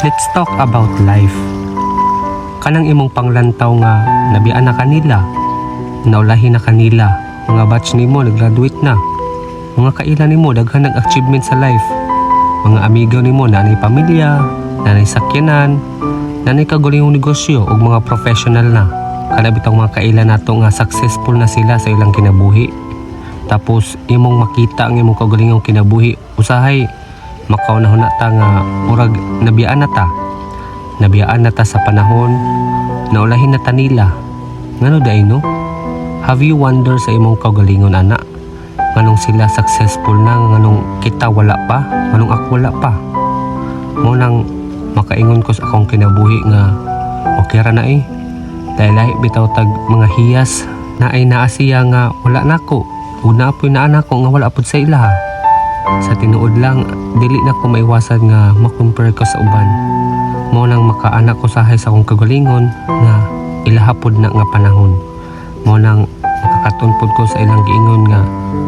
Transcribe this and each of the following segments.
Let's talk about life. Kanang imong panglantaw nga nabiyaan na kanila, naulahi na kanila, mga batch nimo nag-graduate na, mga kaila nimo daghan nag achievement sa life, mga amigo nimo naanay pamilya, naanay sakyanan, naanay kaugalingong negosyo ug mga professional na. Kana bitong mga kaila nato nga successful na sila sa ilang kinabuhi. Tapos imong makita ang imong kaugalingong kinabuhi, usahay makauna-huna ta nga murag nabiyaan na ta. Nabiyaan na ta sa panahon, naulahin na ta nila. Ngano diay, no? Have you wonder sa imong kaugalingon ana? Nganong sila successful na, nganong kita wala pa, nganong ako wala pa? Mao nang makaingon ko sa akong kinabuhi nga okay ra na eh. Dahil lahi bitaw tag mga hiyas na ay naa siya nga wala nako. Una po'y naa nako nga wala pud sa ilaha. Sa tinuod lang, dili na ko maiwasan nga makompare ko sa uban. Mao nang makaana ko sahay sa akong kagalingon nga ilaha pod na nga panahon. Mao nang makakaton pod ko sa ilang giingon nga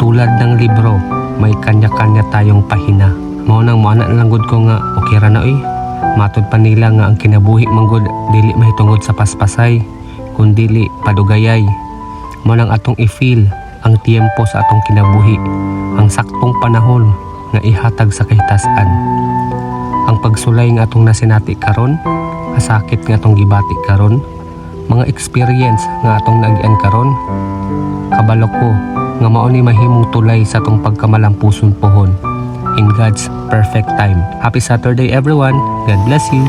tulad ng libro, may kanya-kanya tayong pahina. Mao nang moana na lang gud ko nga okay ra na oy. Matod pa nila nga ang kinabuhi manggod dili mahitungod sa paspasay, kundili padugayay. Mao nang atong i-feel ang tiempo sa atong kinabuhi, ang saktong panahon nga ihatag sa kahitasan. Ang pagsulay nga atong nasinati karon, kasakit nga atong gibati karon, mga experience nga atong naagian karon, kabalo ko nga mao ni mahimong tulay sa atong pagkamalampuson pohon in God's perfect time. Happy Saturday, everyone. God bless you.